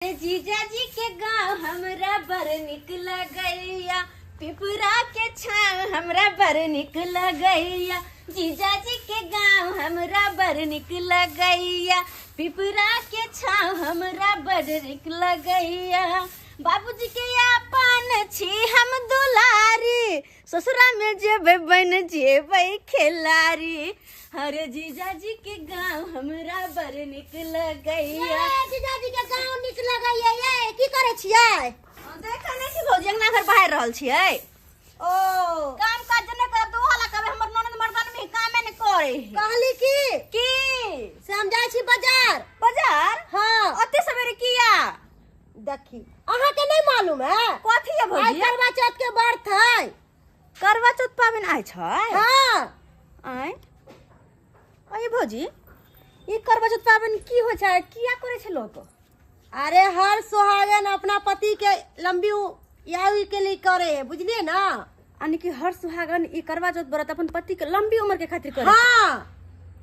जीजाजी के गांव हमरा बड़ निक लगैया, पिपरा के छाँव हमरा बड़ निक लगैया। जीजाजी के गांव हमरा बड़ निक लगैया, पिपरा के छाँव हमरा बड़ निक लगैया। बाबूजी के अपन छी हम दुलारी, ससुरा में जेबै बन जेबै खेलारी। हरे जीजाजी के गांव हमरा बड़ निक लगैया। ए, जीजाजी के गांव निक लगैया। ये की करै छियै? देखै नहि छी भौजी, अंगना घर बाहर रहल छियै। ओ काम काज नहि करब तऽ ओहो कहबै हमर ननद मर्दान में कामे नहि करे है। कहली की की से हम जाइ छी बाजार। बाजार? हाँ। ओते सवेरे किया? देखी अहाँ के नहीं मालूम है कथी है आइ भौजी? करवा चौथ के व्रत है। करवा चौथ पाबनि आइ छै? हाँ। आइ अरे भौजी, ई करवा चौथ पाबनि की होइ छै, किया करै छै लोक? अरे हर सुहागन अपना पति के लंबी आयु के लिए करे है, बुझलिए ना? यानी कि हर सुहागन ई करवा चौथ व्रत अपन पति के लंबी उम्र के खातिर करे। हाँ।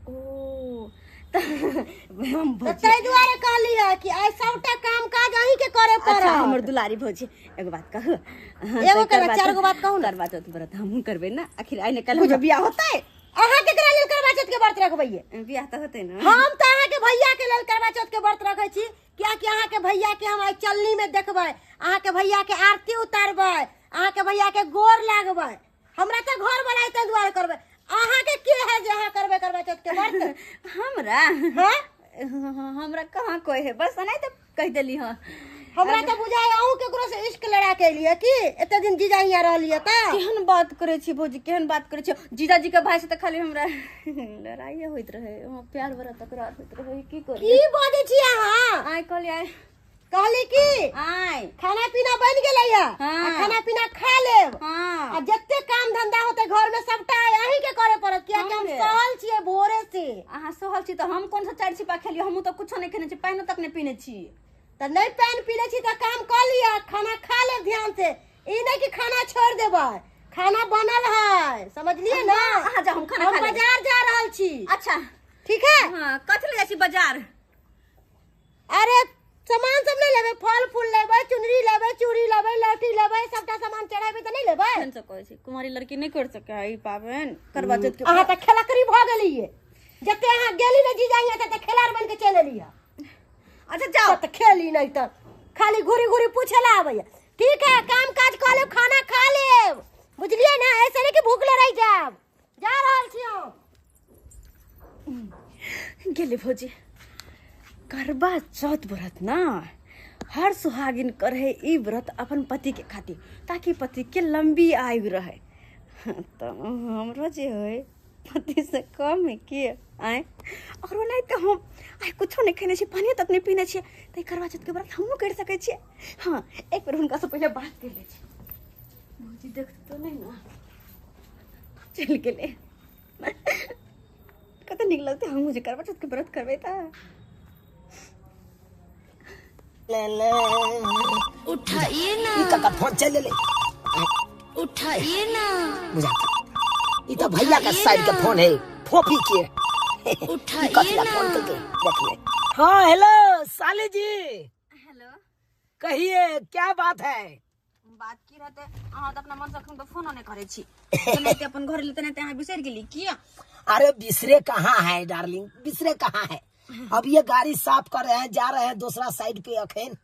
ओ त हम तऽ भौजी ताहि दुआरे कहली है कि आइ सबटा काम काज अहीं के करे अच्छा पड़त। हमर दुलारी भौजी, एगो बात कहू? हाँ, एगो तऽ केना, करवा चारि गो बात कहू ने। करवा चौथ व्रत हमहूँ करबै ने, आखिर आइ ने काल्हि हमर बियाह होतै। अहाँ केकरा लेल करवा चौथ के व्रत रखबैये? बियाह तऽ होतै ने। हम तऽ अहाँ के भैया के लेल करवा चौथ के व्रत रखै छी, कियाकि अहाँ के भैया के हम आइ चलनी में देखबै, अहाँ के भैया के आरती उतारबै, अहाँ के भैया के गोर लागबै। हमरा तऽ घर वाला ताहि दुआरे करबै। अहाँ के के है जे अहाँ करबै करवा चौथ के व्रत? हमरा? हाँ? हमरा कहाँ कोई है, बस एनाहि तऽ कहि देली। हँ, हमरा तऽ बुझाइ अहूँ केकरो से इश्क लड़ा के एलियै की, एते दिन जीजा हियाँ रहलियै तऽ। केहन बात करै छी भौजी, केहन बात करै छी? जीजाजी के भाई से तऽ खाली हमरा लड़ाइए होइत रहे, वहाँ प्यार बड़ा तकरार होइत रहे। की करी? की बजै छी अहाँ? आइ कहली आइ कहली की आइ खाना पीना बनि गेलै है। हाँ। आ खाना पीना खा लेब। हाँ। आ जते काम धंधा होते घर में सबटा अहीं के करे पड़त, कियाकि हम हमरे। सहल छियै भोरे से। अहाँ सहल छी तऽ हम कोन सा चारि छिपा खेलियै? हमहूँ तऽ कुछो नहि खेने छी, पानिओ तक नहि पीने छी। तऽ नहि पानि पीने छी तऽ काम कऽ लिअ, खाना खा लेब ध्यान से। ई नहि कि खाना छोड़ि देबै, खाना बनल है, समझलियै ना? अहाँ जाउ, हम खाना हम खा लेबै। बाजार जा रहल छी। अच्छा ठीक है। हाँ, कथी लए जाइ छी बाजार? अरे सामान सब नहीं लेबै, फल फूल लेबै, चुनरी लेबै, चूड़ी लेबै, लहठी लेबै, सबटा सामान चढ़ेबै तऽ नहीं लेबै? केहन से कहै छी, कुमारी लड़की नहि कर सकै है ई पाबनि करवा चौथ के। अहाँ तऽ खेलकरी भऽ गेलियै, जते अहाँ गेली ने जीजा हियाँ तते खेलाड़ बन के चलि एलियै। अच्छा जाओ। तऽ खेली नहीं तऽ खाली घूरी घूरी पूछे ला आबैया। ठीक है, काम काज कऽ लेब, खाना खा लेब, बुझलियै ना? ऐसे नहीं कि भूखले रहि जायब। जा रहल छी हम। गेलै भौजी। करवा चौथ व्रत ना हर सुहागिन करे ई व्रत अपन पति के खातिर, ताकि पति के लंबी आयु रहे। तो हमरो जे है पति से कम है के आय? और नहीं तो हम आइ कुछो नहीं खेने छी, पानियो तक नहीं पीने छियै, तऽ ई करवा चौथ के व्रत हमहूँ करि सकै छियै। हाँ, एक बेर हुनका से पहिले बात कर लै छी। भौजी देखते तो नहीं ना, चलि गेलै। कते नीक लगतै हमहूँ जे करवा चौथ के व्रत करबै तऽ। उठाइए ना। ई कका फोन चल ले। उठाइए ना। बुझा ई तो भैया का साइड के फोन है, फोफी के। उठाइए कथी ला ना। फोन करके देख ले। हाँ हेलो साली जी। हेलो, कहिए क्या बात है? बात की रहते, अहाँ तऽ अपना मन से अखन तऽ फोनो नहि करै छी, तेनाहिते अपन घर ले तेनाहिते अहाँ बिसरि गेली किया? अरे बिसरे कहाँ है डार्लिंग, बिसरे कहाँ है। अब ये गाड़ी साफ कर रहे हैं, जा रहे हैं दूसरा साइड पे अखन।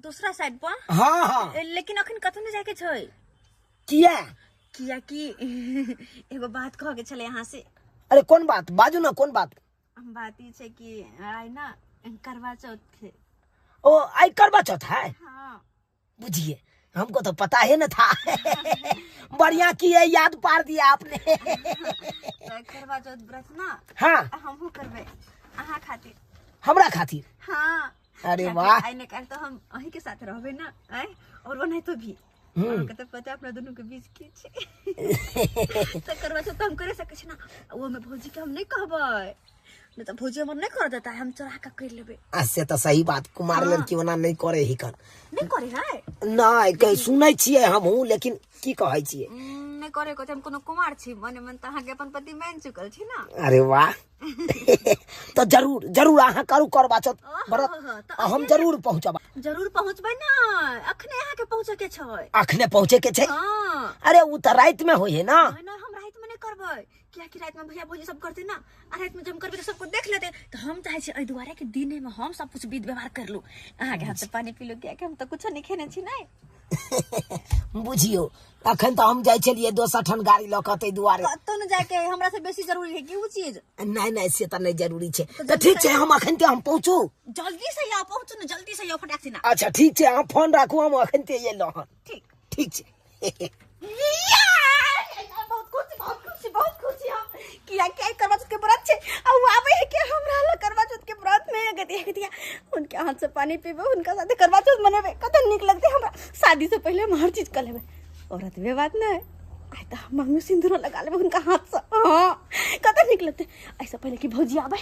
दूसरा साइड पर? हाँ हाँ। लेकिन अखन कतौ नहि जाके छै। किया? किया कि एगो बात कह के छलै अहाँ से। अरे कौन बात, बाजू ना, कौन बात? बात ई छै कि आइ ना करवा चौथ है। ओ आई करवा चौथ है? हाँ। बुझिए हमको तो पता ही न था, बढ़िया की है याद पार दिया आपने। तऽ करवा चौथ व्रत ना हाँ हमहूँ करबै अहाँ खातिर। हमरा खातिर? हाँ। अरे कियाकि वाह। आइ ने काल्हि तऽ हम अहीं के साथ रहबै ना आइ, और ओनाहितो भी अहाँके तऽ पता अपना दुनू के बीच की छै। तऽ करवा चौथ तऽ हम करे सकै छी ना, ओहोमे भौजी के हम नहि कहबै, नहि तऽ भौजी हमर नहि कर देता, हम चोरा के कर लेबै। आ से तऽ सही बात, कुमार लड़की ओना नहीं करे ही कन। नहि करे है? नहीं, कहीं सुनै छियै हमहूँ, लेकिन की कहै छियै, नहि करे के छै, हम कोनो कुमार छी, मने मन तऽ अहाँके अपन पति मानि चुकल छी ना। अरे वाह, तऽ जरूर जरूर अहाँ करू करवा चौथ व्रत, तऽ हम जरूर पहुँचब। जरूर पहुँचबै ना, अखने अहाँके पहुँचे के छै। अखने पहुँचे के छै? हाँ। अरे उ तऽ राति में होइ है ना। नहीं नहीं, हम राति में नहीं करबै, कियाकि राति में भैया भौजी सब करते ना, आ राति में जब हम करबै तऽ सबको देख लेते, तऽ हम चाहै छी एहि दुआरे कि दिने में हम सब कुछ विध व्यवहार कर लू, अहाँके हाथ से पानी पी लू, कियाकि हम तऽ कुछो नहीं खेने छी। नहीं बुझियौ अखन तऽ हम जाइ छलियै दोसर ठाम गाड़ी लऽ कऽ, ताहि दुआरे। कतौ न जाके हमरा से बेसी जरूरी है कि उ चीज? नहीं नहीं, से तऽ नहीं जरूरी छै। तऽ ठीक छै, हम अखन हम पहुँचू। जल्दी से आउ, पहुँचू ने, जल्दी से आउ फटाक से ना। अच्छा ठीक छै, अहाँ फोन राखू, हम अखन ते एलहुँ हन। ठीक ठीक छै। बहुत खुशी, बहुत खुशी, बहुत खुशी हम, किया कि करवा चौथ के व्रत छै आ उ आबै है कि हमरा लग करवा चौथ के व्रत में गदिया गदिया उनके हाथ से पानी पीबै, उनका साथे करवा चौथ मनेबै, कते नीक लगतै हमरा। शादी से पहले हम हर चीज कर लेबै, औरत वे बात नहीं, आइ तऽ हम मांग में सिंदूरो लगा लेबै हुनका हाथ से। हाँ कते नीक लगतै। ऐसे पहले कि भौजी आबै,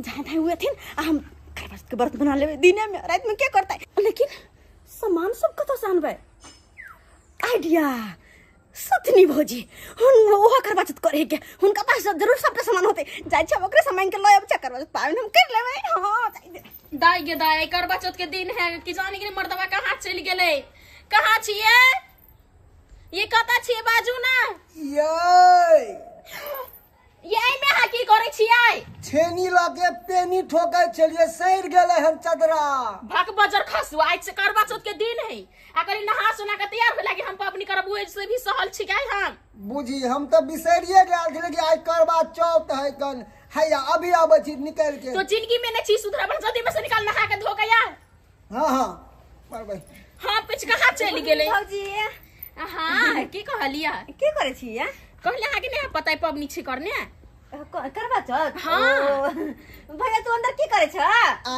जहाँ तहाँ हुए थिन, आ हम करवा चौथ के व्रत बना लेबै दिने में, रात में के करतै? लेकिन सामान सब कतऽ से आनबै? आइडिया, सतनी भौजी हुन ओहो करवा चौथ करे के, हुनका पास जरूर सबटा सामान होते। जाइ छी ओकरे सामान के लऽ आबै छी, करवा चौथ पाबनि हम कर लेबै। हाँ जाइ दे। दाई गे दाई, करवा चौथ के दिन है कि जाने के मर्दवा कहाँ चलि गेलै? कहाँ छियै ये? कतऽ छियै बाजू ना। ये ये एहिमे अहाँ की करै छियै? छेनी लऽ के पेनी ठोकै छलियै, सड़ि गेलै हन चदरा। भक बजर खसु, आज से करवा चौथ के दिन है आ करी नहा सोना के तैयार होय लागी हम पबनी करब, ओहि से भी सहल छिकै हम। बुझी हम तऽ बिसरिये गेल छलियै कि आइ करवा चौथ है कन। हैया अभी आबै छी निकलि के। तो जिंदगी में नहीं छी सुधरबल, जल्दी में से निकाल नहा के धो के यार। हाँ हाँ करबै। हाँ पिछ कहाँ चलि गेलै? भौजी। हाँ की कहलियै? की करै छियै? कहलियै अहाँके नहि पता है पबनी छी करने करवा चौथ? हाँ। ओ, भैया तू अंदर की करै छ? आ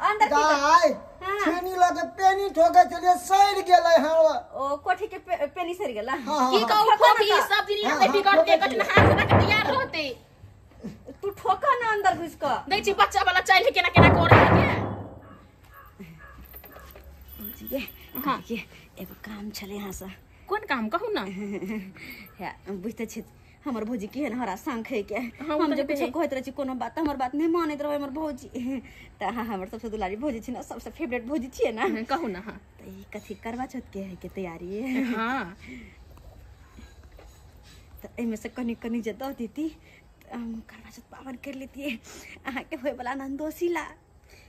अंदर की दाइ, हाँ। छेनी लऽ के पेनी ठोकै छलियै, सड़ि गेलै हन। ओ कोठी के पेनी सड़ गेला? हाँ, की हाँ, कहू ठोका खोपी ना तऽ। सब दिन हाँ, रहते हाँ, बिगड़ते, ठोकै कट नहा सोना के तैयार रहते। तू ठोका ना अंदर घुस कऽ। दै छी बच्चा वाला चाइल केना केना करे है के। भौजी ये, हाँ। ये एगो काम छलै यहाँ से। कोन काम कहू ना? हे बुझते छी हमर भौजी केहन हरा शंख है के। हाँ, उ हम तऽ जे हेबे कुछो है। कहैत रहै छी कोनो बात, हमर बात नहीं मानैत रहै हमर भौजी। तऽ अहाँ हमर सबसे दुलारी भौजी छी ना, सबसे फेवरेट भौजी छियै ना। कहू ना। हाँ तऽ ई कथी करवा चौथ के है के तैयारी? हाँ। तऽ एहिमे से कनी कनी जे दऽ देती तऽ हम करवा चौथ पाबनि कर लेतियै अहाँके होयवला नन्दोसी ला।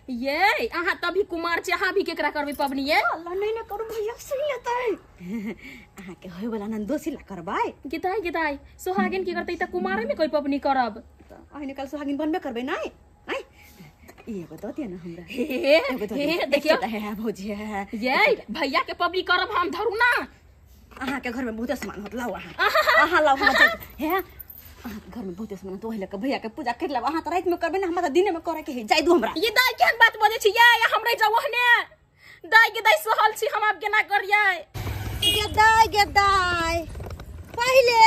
ये अहाँ तभी कुमार छी, अहाँ भी केकरा करबै पबनी ये? अल्लाह नहीं ना करू भैया सुन लेतै। अहाँके होयवला नन्दोसी ला करबै। गिदाई गिदाई, सोहागिन की करतै तऽ कुमारे में कोई पबनी करब? तऽ अहिने काल सोहागिन बनबे करबै नहि? आँय ई एगो दऽ दिअ ना हमरा। हे एगो दऽ हे दिअ। देखियौ। एकटा है भौजी है। ये भैया के पबनी करब हम, धरू ना। अहाँके घर में बहुते सामान होत, लाउ अहाँ, अहाँ लाउ हमरा हे अहाँके घर में बहुते सामान होत, ओहि लऽ कऽ भैया के पूजा कर लेब। अहाँ तऽ राति में करबै ना, हमरा तऽ दिने में करे के है, जाय दू हमरा। ये दाई केहन बात बजै छी ये? हमरे जाउ ओहने। दाई के दाई सहल छी हम, आब केना करियै? गेदाय गेदाय, पहिले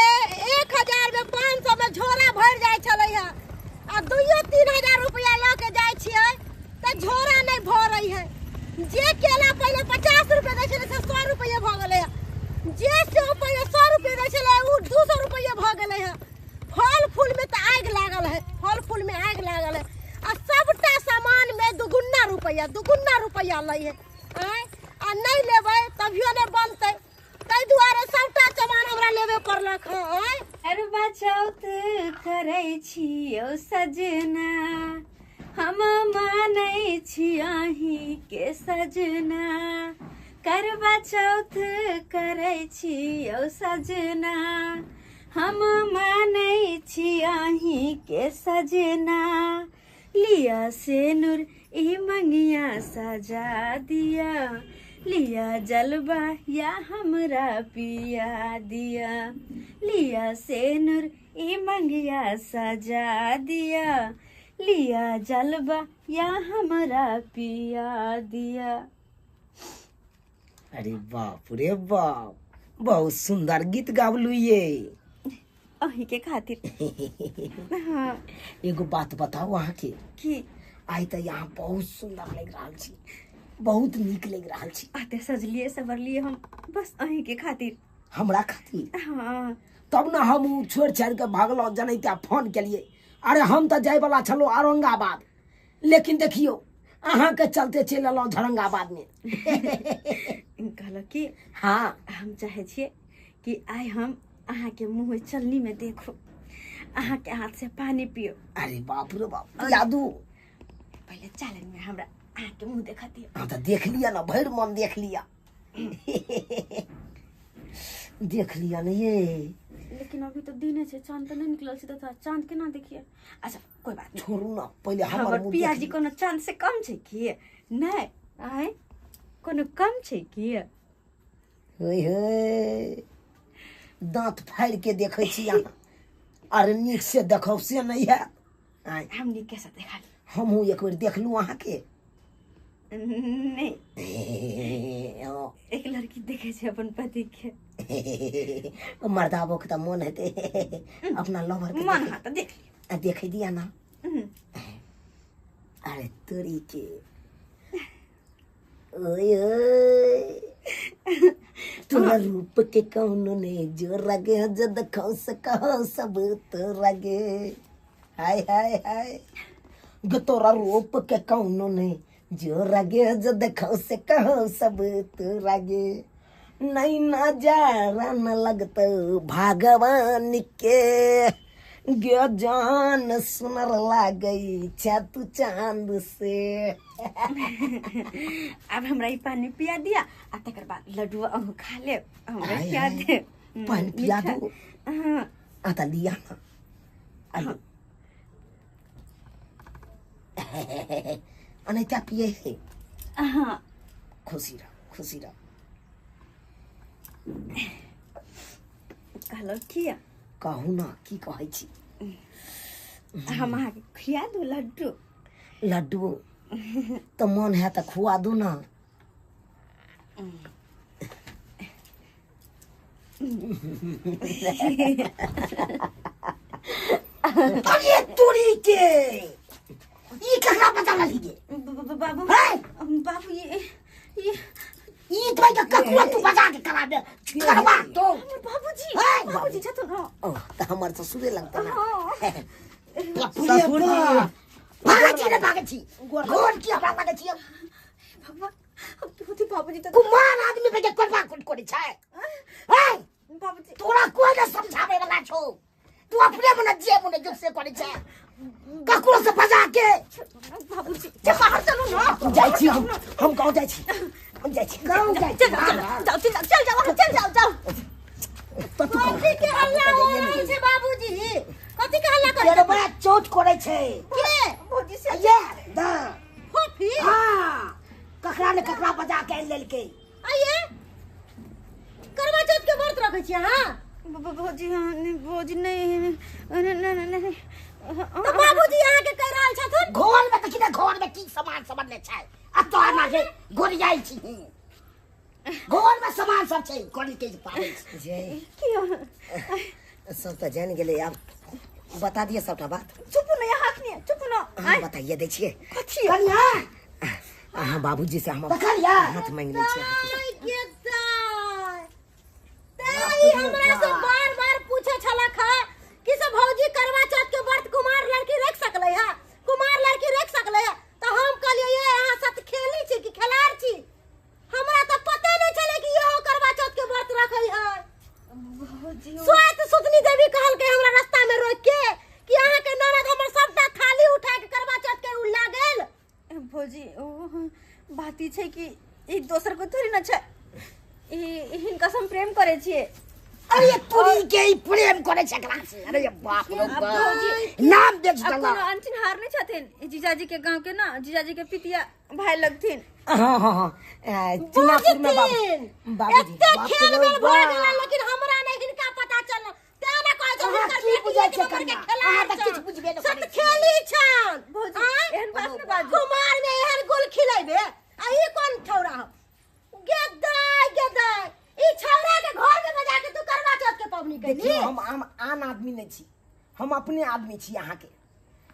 1000 में 500 में झोरा भरि जाइ छलै हँ, आ 2-3 हजार रुपया लऽ के जाइ छियै तऽ झोरा नहि भरै है। जे केला पहिले 50 रुपये दै छलै से 100 रुपये भऽ गेलै हँ, जे सेब पहिले 100 रुपये दै छलै ओ 200 रुपये भऽ गेलै हँ। फल फूल में तऽ आगि लागल है, फल फूल में आगि लागल है, आ सबटा सामान में दुगुना रुपया, दुगुना रुपया लै है। आँय आ नहि लेबै तभियो नहि बनतै, ताहि दुआरे सबटा सामान हमरा लेबे पड़लक हँ। आँय करवा चौथ करै छियौ सजना, हम मानै छी अहीं के सजना। करवा चौथ करै छियौ सजना, हम मानै छी अहीं के सजना। लिया सेनुर ई मंगिया सजा दिया, लिया जलवा या हमरा पिया दिया। लिया सेनुर ई मंगिया सजा दिया, लिया जलवा या हमरा पिया दिया। अरे बाप रे बाप, बहुत सुंदर गीत गावलू ये। अहीं के खातिर। हाँ। एगो बात बताऊ अहाँ के? की? आइ तऽ यहाँ बहुत सुंदर लागि रहल छी, बहुत नीक लागि रहल छी। आते सजलिए संवरलिए हम बस अहीं के खातिर। हमरा खातिर? हाँ। तब ने हम उ छोड़ि छाड़ि कऽ भागलहुँ जनैते फोन केलियै। अरे हम तऽ जायवला छलहुँ औरंगाबाद, लेकिन देखियौ अहाँके चलते चलि एलहुँ झरंगाबाद में। कहलक कि हाँ हम चाहे छियै कि आइ हम अहाँके मुँह चलनी में देखू, अहाँके हाथ से पानी पियो। अरे बाप रे बाप, पिया दू। पहले चालन में हमरा अहाँके मुँह देखा दियौ। हाँ तऽ देख लिअ ने, भरि मन देख लिअ, देख लिअ ने ये। लेकिन अभी तो दिने छै, चांद तो नहीं निकलल छै, तऽ चांद केना देखिए? अच्छा कोई बात नहीं, छोड़ू ना, पहिले हमर हमर मुँह पियाजी देख लिअ। कोनो चांद से कम छै की? नहीं आय कोनो कम छै की? होय होय, दांत फाड़ि के देखै छी अहाँ। अरे नीक से देखब से नहीं है। आय हम नीके से देखा ली। हमहूँ एक बेर देखलहुँ अहाँके। नहीं एक लड़की देखे छै अपन पति के। मर्दाबो के तऽ मन हेतै अपना लवर के मन देखे। हाँ तऽ देख लियौ। आ देखे दिया ना। अरे तोरी के, ओए ओए, तोरा रूप के कौनो ने जो रगे, जद खो सको सब तोरा गे। हाय हाय हाय गे, तोरा रूप के कौनो ने जो रगे, जद खो से कहो सब तोरा गे। नहीं नजारा न लगतो भगवान के गे, जान सुनर लागई छा तू चांद से। आब हमरा ई पानी पिया दिया आ तकर बाद लड्डू अहूँ खा लेब, हमरा आय, खिया आय। देब। पानि पिया मीठा। दू। हाँ। आ तऽ लिया ना, आलू अनैता पिए है। हाँ खुशी रह, खुशी रह। कहलहुँ की कहू ना, की कहै छी? हम अहाँके खिया दू लड्डू? लड्डू तऽ मन है तऽ खुआ दू ना। अरे तोरी के, ई ककरा पता लगी गे? बाबू है? बाबू ये ई तो के ककरो तू बजा के करा दे करवा तो। हमर बाबूजी। है? बाबूजी छथुन। हाँ। ओ तऽ हमर ससुरे लगतै ना। हाँ। ससुर भागै छी रे, भागै छी। गोर की हमरा लागै छी? भगवान, हम की होती बाबूजी तऽ कुमार आदमी पे के करबा कुट करै छै है? बाबूजी तोरा कोई न समझावे वाला छौ, तू अपने मने जे मने जो से करै छै, ककरो से बजा के। बाबूजी जे बाहर चलू ना। जाइ छी हम, हम गाँव जाइ छी, हम जाइ छी गाँव, जाइ छी। चल जाओ, चल जाओ, चल जाओ, चल जाओ, जाओ। तो तू कथी के हल्ला हो रहल छै बाबूजी? कथी के हल्ला करै तेरे बड़ा चोट करै छै के? भौजी से ये दा फोफी। हाँ, ककरा ने ककरा बजा के आनि लेलकै। आइए करवा चौथ के व्रत रखै छी अहाँ? भौजी हाँ, नहीं भौजी नहीं नहीं नहीं नहीं। तऽ बाबूजी अहाँके कहि रहल छथुन। घर में देखी ने, घर में की सामान सब ने छै, आ तो आना के गोरियाई छी। घर में सामान सब छै, कोनी के पाबै छै किया सब तऽ जानि गेलै। आब बता दिअ सबटा बात। चुप ना, यहाँ अखनी चुप ना। अहाँ बताइए दै छियै। कथी? कनिया, अहाँ बाबूजी से हम कनिया। हाथ मांगि लै छियै अहाँके। दाइ के दाइ, दाइ हमरा से बार बार पूछे छलक है कि से भौजी करवा चौथ के व्रत कुमार लड़की रख सकलै है, कुमार लड़की रख सकलै है? तऽ हम कहलियै ये अहाँ साथ खेली छी कि खेलाड़ छी? हमरा तऽ पते नहि छलै कि इहो करवा चौथ के व्रत रखै है। भौजी स्वात सुतनी देवी कहलकै हमरा रास्ता में रोक के कि अहाँ के ननद हमर सबटा थाली उठा के करवा चौथ के उ लागल। भौजी ओ बात ई छै कि ई दोसर को थोड़ी न छै, ई हिनका से हम प्रेम करै छियै। अरे तोरी के, ई प्रेम करे छै एकरा से? अरे बाप रे अब बाप, भौजी नाम देख अब दला। कोनो अनचिन्हार नहीं छथिन, ई जीजाजी के गांव के ना, जीजाजी के पितिया भाई लगथिन। हाँ हाँ हाँ, चुनापुर में बाबू बुझथिन बाबूजी। एते बाप खेल रे मेल भऽ बाप। गेलै, लेकिन हमरा नहि हिनका पता चलल। तें ने कहै छै अहाँ हुनकर की बेटी बुझै एक छै नंबर के कनिया? खेलाड़ अहाँ तऽ छन। किछु बुझबे नहि सत करै छी। खेली छन। भौजी आँय? एहन बात नहि बाजू। कुमार में एहन गोल खिलेबे आ ई कोन छौड़ा हो? गेदाय गेदाय, ई छौड़ा के घर में बजा के तू करवा चौथ के पबनी कैली? देखियौ, हम आन आदमी नहि छी, हम अपने आदमी छी अहाँके।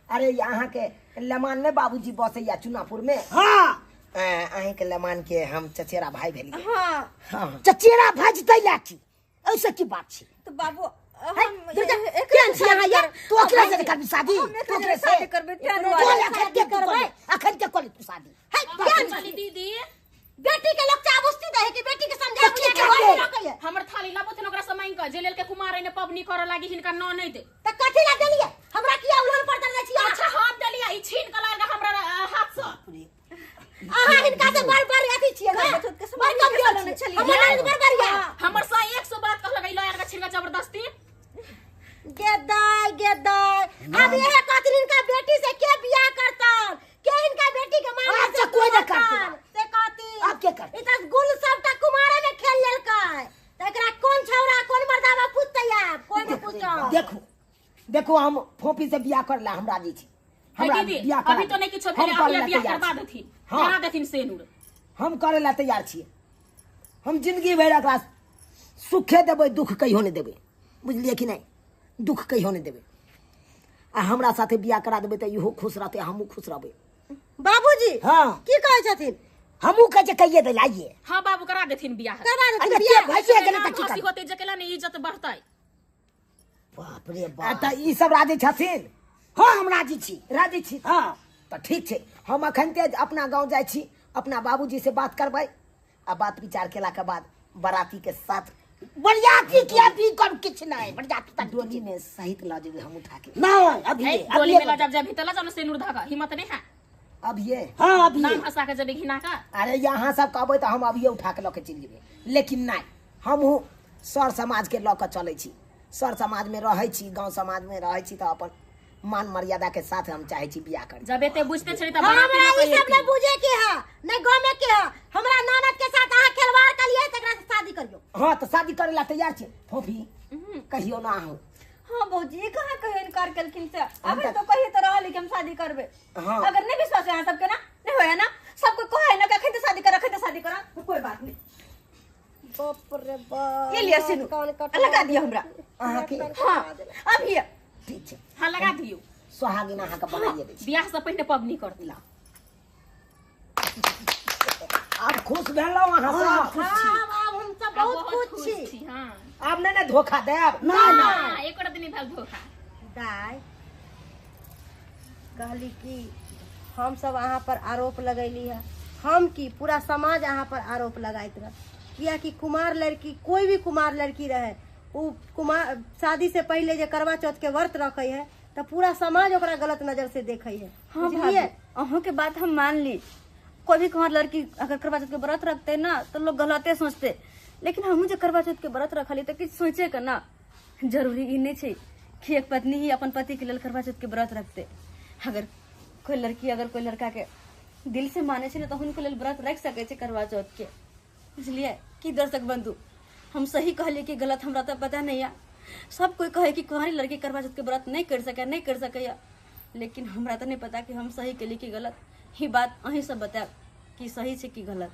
अरे अहाँके लमान नहि बाबूजी बसैया चुनापुर में? हाँ। अहींके लमान के हम चचेरा भाई भेलियै। हाँ। हाँ। चचेरा भाई तै ला की, ऐसे की बात छै? तो बाबू केहन छी अहाँ यार? तू ओकरा से करबी शादी? तू ओकरे से शादी करबै तें तू दुआरे। अखन के तू करबे, अखन के करली तू शादी? है केहन चली दीदी, बेटी के लोग चाबुस्ती दे है कि बेटी के समझा तो की बुझा के करबै? घर में रखै है। हमर थाली लाबोथिन ओकरा से मांगि कऽ जे लेल के कुमार एने पबनी करऽ लागी हिनका न नहीं दे। त कथी ला देलियै? हमरा किया उल्हन पर दे छी? अच्छा हम देलियै, ई छीन कऽ लाग हमरा हाथ से। अहाँ हिनका से बड़ बड़ अथी छियै ना, करवा चौथ के बड़ समाज कमजोर के छियै। छलियै। हमर ननद बड़ बढ़िया। हमर सा 100 बात कहलक ई लयर के छीन कऽ जबरदस्ती। गे दाय गे दाय, अब यह कहथिन हिनका बेटी से के बियाह करतन, के हिनका बेटी के मांग आब से तऽ कोइ नहि करतन? करतन। से कहथिन। आब के करतै? ई तऽ गुल सबटा कुमारे में खेल लेलकै, तऽ एकरा कोन छौड़ा कोन मर्दाबा पूछतै? आब कोन नहि पूछत। देखू देखू, हम फोपी से बियाह करला हम राजी छी। हमरा दीदी बियाह करा अभी तो नहीं किछो हम भेलै, करै अभी ला बियाह तैयार करबा छी। देथिन। हाँ। करा देथिन सेनुर। हम करे ला तैयार छियै। हम जिंदगी भरि एकरा सुखे देबै, दुख कहियो नहि देबै, बुझलियै कि नहि? दुख कहियो नहि देबै। आ हमरा साथे बियाह करा देबै तऽ इहो खुश रहतै, हमहूँ खुश रहबै। बाबूजी हाँ। की कहै छथिन? हमहूँ कहै छियै कहिये दै आइये। हाँ बाबू करा देथिन बियाह। करबा देथिन अरे बियाह। के भैसे गेलै तऽ की हंसी करबै? होतै जकेला ने इज्जत बढ़तै। बाप रे आ बाप। तऽ ई सब राजी छथिन? हाँ हम राजी छी। राजी छी? हाँ। तऽ ठीक छै, हम अखनते अपना गाँव जाइ छी, अपना बाबूजी से बात करबै आ बात विचार केलाके बाद बराती के साथ बरियाती के अभी कर किछु नहि, बरियाती तक डोली में सहित लऽ जेबै हम उठा के। नहीं अभी ए, डोली में लऽ जाब जाबही तऽ लऽ जाउ ने सेनुर धऽ कऽ, हिम्मत नहीं है? अभिये? हाँ अभी। नाम हंसा के जेबै घिना कऽ। अरे यहाँ सब कहबै तऽ हम अभिये उठा के लऽ के चलि जेबै, लेकिन नहि, हमहूँ सर समाज के लऽ कऽ चलै छी, सर समाज में रहै छी, गाँव समाज में रहै छी, तऽ अपन मान मर्यादा के साथ हम चाहै छी बियाह करी। जब एते बुझते छली तऽ हमरा बराती लऽ ई कऽ सब नहि एती। बुझे के है, नहि गमे के है। हमरा ननद के साथ अहाँ खेलवाड़ कलियै तकरा से शादी करियौ। हाँ तऽ शादी करै ला तैयार छी। फोफी कहियो ना अहूँ। हाँ भौजी, ई कहाँ कहियो इनकार केलखिन से? हम अभी तऽ- तो कहिए तो रहल कि हम शादी करबै। हाँ। अगर नहीं विश्वास है अहाँ सबके ना, नहीं होया ना, सबको कहे ना कि अखन तो शादी कर, अखन तो शादी कर, तो कोई बात नहीं। बाप रे बाप, ये लिया सिंदूर, कान कटवा लगा दिया हमरा। अहाँके? हाँ अभी ठीक छै। हाँ लगा दियौ। सोहागिन अहाँके बनाइए दै छी। बियाह से पहिने पबनी करती। आब खुश भेलहुँ अहाँ सब? खुश छी। आब आब हम सब बहुत खुश छी। हाँ आब नहि ने धोखा देब? ना ना। हाँ, एको दिन नहीं भेल धोखा। दाय कहली कि हम सब अहाँ पर आरोप लगैली है, हम की पूरा समाज अहाँ पर आरोप लगाइत रह, कियाकि कुमार लड़की, कोई भी कुमार लड़की रहे, उ कुमार शादी से पहले जे करवा चौथ के व्रत रखे है तऽ पूरा समाज ओकरा गलत नजर से देखे है। हाँ भाभी, बुझलियै? अहूँ के बात हम मान ली। कोई भी कुमार लड़की अगर करवा चौथ के व्रत रखते ना तो लोग गलते सोचते, लेकिन हमहूँ जे करवा चौथ के व्रत रखली तो किछु सोचे के ना। जरूरी ई नहीं छै कि एक पत्नी ही अपन पति के लेल करवा चौथ के व्रत रखते। अगर कोई लड़की अगर कोई लड़का के दिल से माने छै ने तो हुनको लेल व्रत रख सकै छै करवा चौथ के। बुझलियै कि दर्शक बंधु, हम सही कहलियै कि गलत हमरा तऽ पता नहीं है। सब कोई कहे कि कुंवारी लड़की करवा चौथ के व्रत नहीं कर सके, नहीं कर सकैया, लेकिन हमरा तऽ नहीं पता कि हम सही केली कि गलत। ई बात अहीं सब बतायब कि सही छै कि गलत।